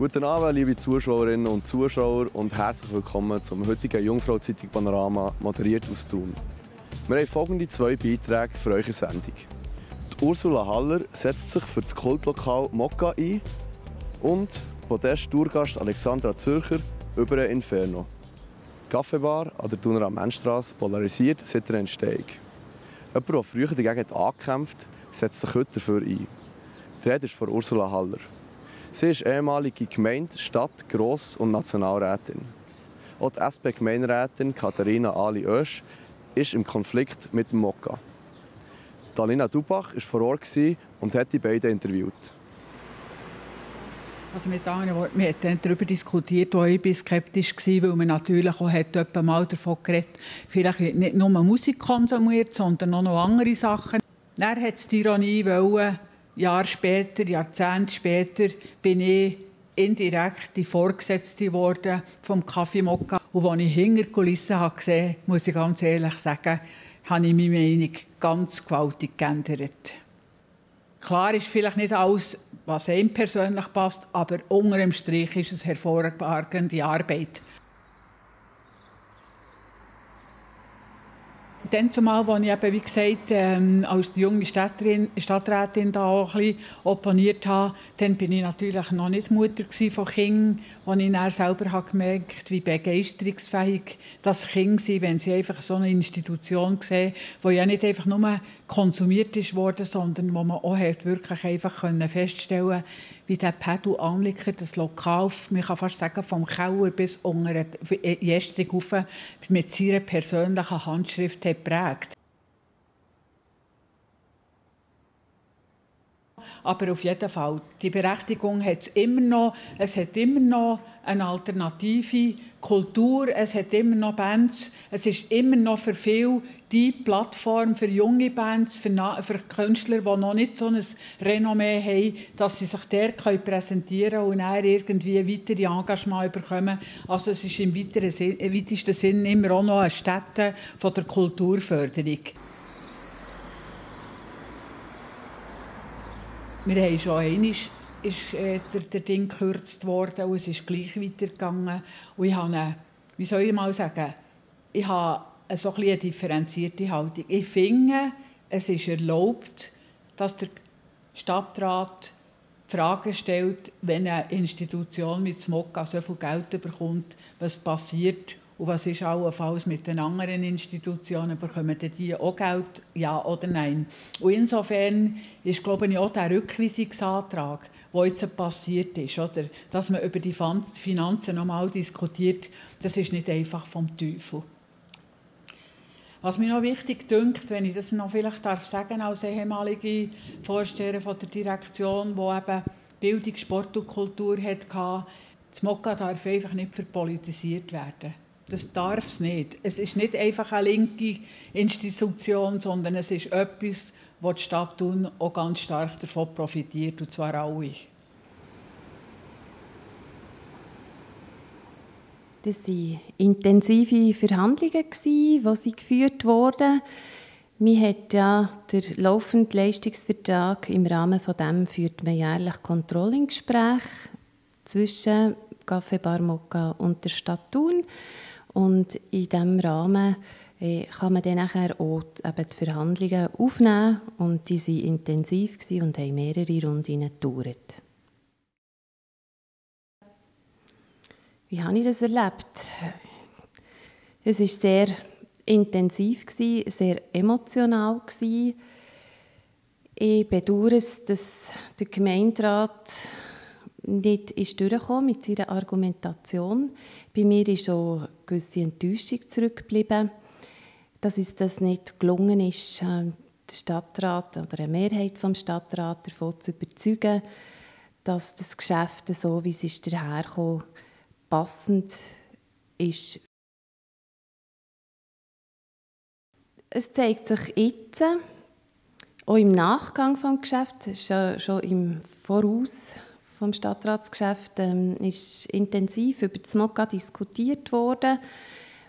Guten Abend, liebe Zuschauerinnen und Zuschauer, und herzlich willkommen zum heutigen Jungfrau-Zeitung Panorama, moderiert aus Thun. Wir haben folgende 2 Beiträge für eure Sendung. Die Ursula Haller setzt sich für das Kultlokal Mokka ein und Podest-Tourgast Alexandra Zürcher über ein Inferno. Die Kaffeebar an der Thuner Amendstrasse polarisiert seit der Entstehung. Jemand, der früher dagegen angekämpft hat, setzt sich heute dafür ein. Die Rede ist von Ursula Haller. Sie ist ehemalige Gemeinde-, Stadt-, Gross- und Nationalrätin. Auch die SP-Gemeinderätin Katharina Ali Oesch ist im Konflikt mit dem Mokka. Alina Dubach war vor Ort und hat die beiden interviewt. Also mit anderen Worten, wir haben darüber diskutiert, wo ich skeptisch war, weil man natürlich auch mal davon geredet hat, vielleicht wird nicht nur Musik konsumiert, sondern auch noch andere Sachen. Dann hat es die Ironie wollen, Jahrzehnte später, bin ich indirekt die Vorgesetzte geworden vom Café Mokka. Und als ich hinter die Kulissen gesehen habe, muss ich ganz ehrlich sagen, habe ich meine Meinung ganz gewaltig geändert. Klar ist vielleicht nicht alles, was einem persönlich passt, aber unter dem Strich ist es hervorragende Arbeit. Dann zumal, als ich eben, wie gesagt, als die junge Stadträtin da auch ein bisschen opponiert habe, dann bin ich natürlich noch nicht Mutter von Kindern, wo ich dann selber habe gemerkt, wie begeisterungsfähig das Kinder sind, wenn sie einfach so eine Institution sehen, die ja nicht einfach nur konsumiert wurde, sondern wo man auch wirklich einfach feststellen konnte, wie der Pedro Anliker das Lokal, man kann fast sagen, vom Keller bis unter die Jästrung rauf, mit seiner persönlichen Handschrift hat geprägt. Aber auf jeden Fall, die Berechtigung hat es immer noch. Es hat immer noch eine alternative Kultur, es hat immer noch Bands. Es ist immer noch für viele die Plattform für junge Bands, für Künstler, die noch nicht so ein Renommee haben, dass sie sich dort präsentieren können und dann irgendwie weitere Engagement bekommen. Also es ist im weitesten Sinn immer auch noch eine Stätte von der Kulturförderung. Wir haben schon einmal der Ding gekürzt worden und es ist gleich weitergegangen. Und ich habe wie soll ich mal sagen, ich habe so eine differenzierte Haltung. Ich finde, es ist erlaubt, dass der Stadtrat Fragen stellt, wenn eine Institution mit Mokka so viel Geld bekommt, was passiert und was ist allenfalls mit den anderen Institutionen, bekommen die auch Geld, ja oder nein. Und insofern ist, glaube ich, auch der Rückweisungsantrag, der jetzt passiert ist, oder, dass man über die Finanzen noch einmal diskutiert, das ist nicht einfach vom Teufel. Was mir noch wichtig dünkt, wenn ich das noch vielleicht sagen darf, als ehemalige Vorsteherin von der Direktion, die eben Bildung, Sport und Kultur hatte, das Mokka darf einfach nicht verpolitisiert werden. Das darf es nicht. Es ist nicht einfach eine linke Institution, sondern es ist etwas, wo die Stadt Thun auch ganz stark davon profitiert, und zwar alle. Das waren intensive Verhandlungen, die geführt wurden. Man hat ja den laufenden Leistungsvertrag, im Rahmen von dem führt man jährlich Controlling-Gespräche zwischen Kaffeebar Mokka und der Stadt Thun. Und in diesem Rahmen kann man dann nachher auch eben die Verhandlungen aufnehmen. Und die waren intensiv und haben mehrere Runden gedauert. Wie habe ich das erlebt? Es war sehr intensiv, sehr emotional. Ich bedauere es, dass der Gemeinderat nicht durchgekommen mit seiner Argumentation. Bei mir ist auch eine gewisse Enttäuschung zurückgeblieben, dass es das nicht gelungen ist, den Stadtrat oder eine Mehrheit des Stadtrats davon zu überzeugen, dass das Geschäft, so wie es ist dahergekommen, passend ist. Es zeigt sich jetzt, auch im Nachgang des Geschäfts, schon im Voraus vom Stadtratsgeschäft, ist intensiv über das Mokka diskutiert worden.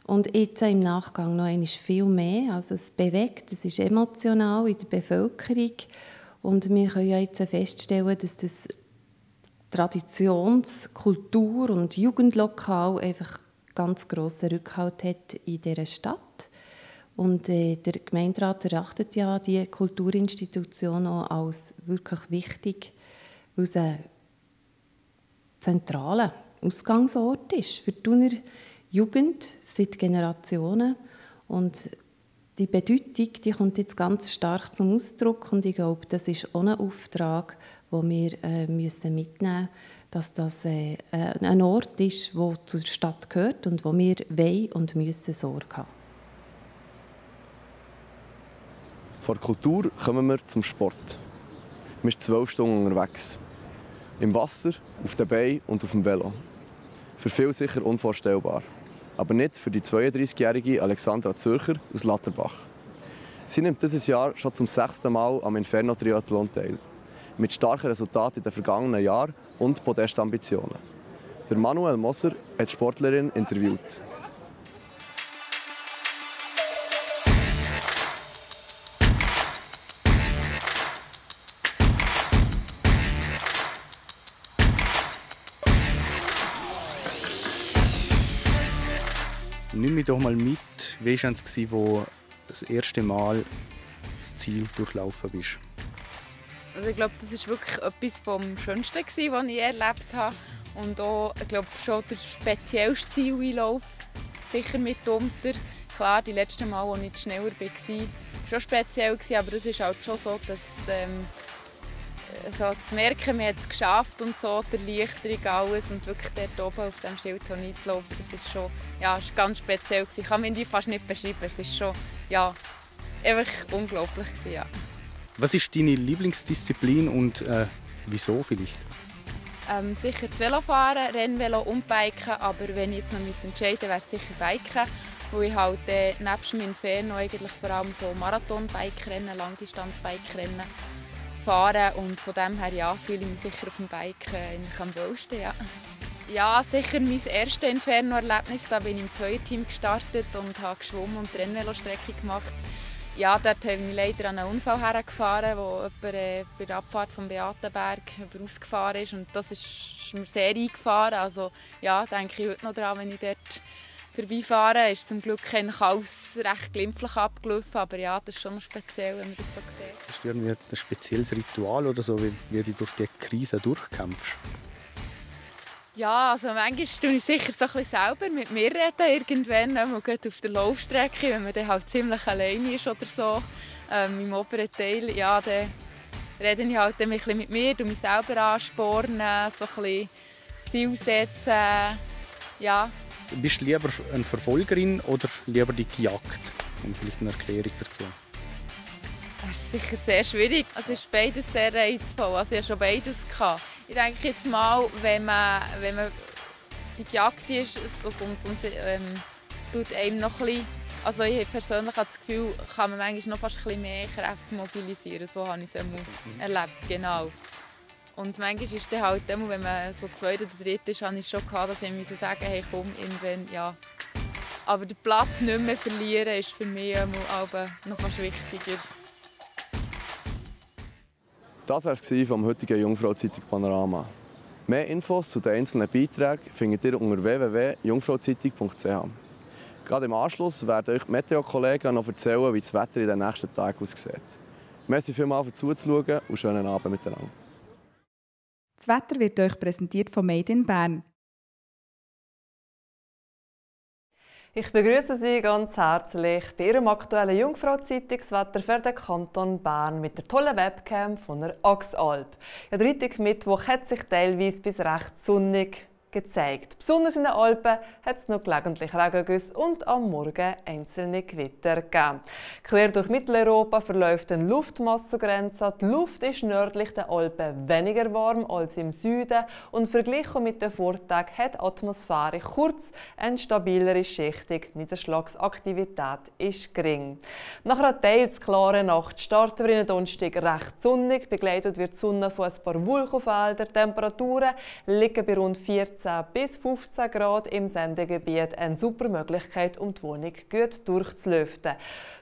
Und jetzt im Nachgang noch einmal viel mehr. Also es bewegt, es ist emotional in der Bevölkerung. Und wir können ja jetzt feststellen, dass das Traditions-, Kultur- und Jugendlokal einfach ganz grossen Rückhalt hat in dieser Stadt. Und der Gemeinderat erachtet ja die Kulturinstitution auch als wirklich wichtig, weil es ein zentraler Ausgangsort ist für die Thuner Jugend seit Generationen. Und die Bedeutung, die kommt jetzt ganz stark zum Ausdruck. Und ich glaube, das ist auch ein Auftrag, den wir mitnehmen müssen, dass das ein Ort ist, der zur Stadt gehört und wo wir wollen und müssen Sorge haben. Von der Kultur kommen wir zum Sport. Wir sind 12 Stunden unterwegs. Im Wasser, auf den Beinen und auf dem Velo. Für viele sicher unvorstellbar. Aber nicht für die 32-jährige Alexandra Zürcher aus Latterbach. Sie nimmt dieses Jahr schon zum 6. Mal am Inferno-Triathlon teil. Mit starken Resultaten in den vergangenen Jahren und Podestambitionen. Der Manuel Moser hat die Sportlerin interviewt. Nimm mich doch mal mit, wie war es, als du das erste Mal das Ziel durchlaufen bist? Also ich glaube, das war wirklich etwas vom Schönsten, was ich erlebt habe. Und auch, ich glaube, schon der speziellste Zieleinlauf, sicher mitunter. Klar, die letzten Mal, als ich schneller war, war schon speziell, aber es ist halt schon so, dass so zu merken, man hat es geschafft und so, die Erleichterung, alles und wirklich dort oben auf dem Schild zu laufen, das ist schon, ja, ist ganz speziell. Ich kann mich fast nicht beschreiben, es ist schon, ja, einfach unglaublich gewesen, ja. Was ist deine Lieblingsdisziplin und wieso vielleicht? Sicher das Velofahren, Rennvelo und Biken, aber wenn ich jetzt noch entscheiden müsste, wäre es sicher Biken, weil ich halt nebst dem Inferno eigentlich vor allem so Marathon-Bike-Rennen, Langdistanz-Bike-Rennen fahre und von dem her ja, fühle ich mich sicher auf dem Bike am wohlsten. Ja. Ja, sicher mein erstes Inferno-Erlebnis, da bin ich im Zweierteam gestartet und habe geschwommen und die Rennvelostrecke gemacht. Ja, dort habe ich leider an einen Unfall hergefahren, wo jemand bei der Abfahrt vom Beatenberg ausgefahren ist. Und das ist mir sehr eingefahren. Also, ja, denke ich heute noch daran, wenn ich dort vorbeifahre. Ist zum Glück alles recht glimpflich abgelaufen. Aber ja, das ist schon noch speziell, wenn man das so sieht. Hast du irgendwie ein spezielles Ritual oder so, wie du durch die Krise durchkämpfst? Ja, also manchmal tue ich sicher so ein bisschen selber mit mir reden, irgendwann, mal auf der Laufstrecke, wenn man dann halt ziemlich alleine ist oder so, im oberen Teil, ja, dann rede ich halt ein bisschen mit mir, mich selber anspornen, so ein bisschen Ziel setzen, ja. Bist du lieber eine Verfolgerin oder lieber die gejagt? Und vielleicht eine Erklärung dazu. Das ist sicher sehr schwierig. Also es ist beides sehr reizvoll. Also ich hatte schon beides. Ich denke jetzt mal, wenn man die Jagd ist und tut einem noch ein bisschen, also ich persönlich habe das Gefühl, kann man manchmal noch fast ein bisschen mehr Kräfte mobilisieren. So habe ich es erlebt, genau. Und manchmal ist es halt, wenn man so zweiter oder dritter ist, habe ich schon gehabt, dass ich sagen musste, hey komm, irgendwann, ja. Aber den Platz nicht mehr verlieren ist für mich noch fast wichtiger. Das war es vom heutigen Jungfrau-Zeitung Panorama. Mehr Infos zu den einzelnen Beiträgen findet ihr unter www.jungfrauzeitung.ch. Gerade im Anschluss werden euch die Meteo-Kollegen noch erzählen, wie das Wetter in den nächsten Tagen aussieht. Merci vielmals für zuzuschauen und schönen Abend miteinander. Das Wetter wird euch präsentiert von Made in Bern. Ich begrüße Sie ganz herzlich bei Ihrem aktuellen Jungfrau-Zeitungswetter für den Kanton Bern mit der tollen Webcam von der Axalp. Ja, der heutige Mittwoch hat sich teilweise bis recht sonnig gezeigt. Besonders in den Alpen hat es noch gelegentlich Regengüsse und am Morgen einzelne Gewitter gegeben. Quer durch Mitteleuropa verläuft eine Luftmassengrenze. Die Luft ist nördlich der Alpen weniger warm als im Süden und verglichen mit den Vortagen hat die Atmosphäre kurz eine stabilere Schichtung. Die Niederschlagsaktivität ist gering. Nach einer teils klaren Nacht starten wir in den Donnerstag recht sonnig. Begleitet wird die Sonne von ein paar Wolkenfeldern. Temperaturen liegen bei rund 14 14 bis 15 Grad im Sendegebiet eine super Möglichkeit, um die Wohnung gut durchzulüften.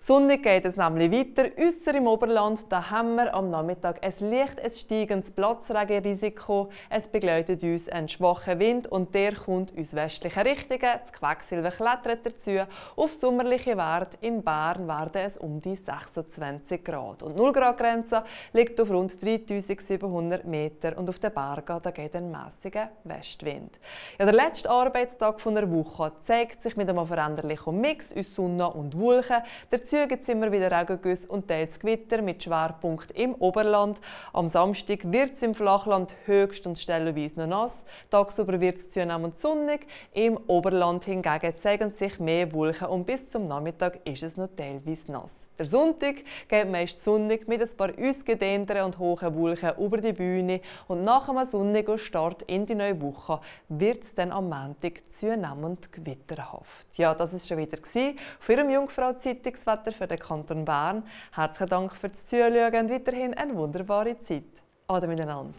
Sonnig geht es nämlich weiter. Ausser im Oberland, da haben wir am Nachmittag ein leicht steigendes Platzregenrisiko. Es begleitet uns ein schwacher Wind und der kommt aus westlichen Richtungen. Das Quecksilber klettert dazu. Auf sommerliche Werte in Bern werden es um die 26 Grad. Und die 0-Grad-Grenze liegt auf rund 3700 Meter und auf den Bergen da geht ein mäßiger Westwind. Ja, der letzte Arbeitstag der Woche zeigt sich mit einem veränderlichen Mix aus Sonne und Wolken. Dazu gibt es immer wieder Regengüsse und teils Gewitter mit Schwerpunkt im Oberland. Am Samstag wird es im Flachland höchst und stellenweise noch nass. Tagsüber wird es zunehmend sonnig. Im Oberland hingegen zeigen sich mehr Wolken und bis zum Nachmittag ist es noch teilweise nass. Der Sonntag geht meist sonnig mit ein paar ausgedehnteren und hohen Wolken über die Bühne und nach einem sonnigen Start in die neue Woche wird es dann am Montag zunehmend gewitterhaft. Ja, das war schon wieder für Ihrem Jungfrau-Zeitungswetter für den Kanton Bern. Herzlichen Dank fürs Zuschauen und weiterhin eine wunderbare Zeit. Ade miteinander.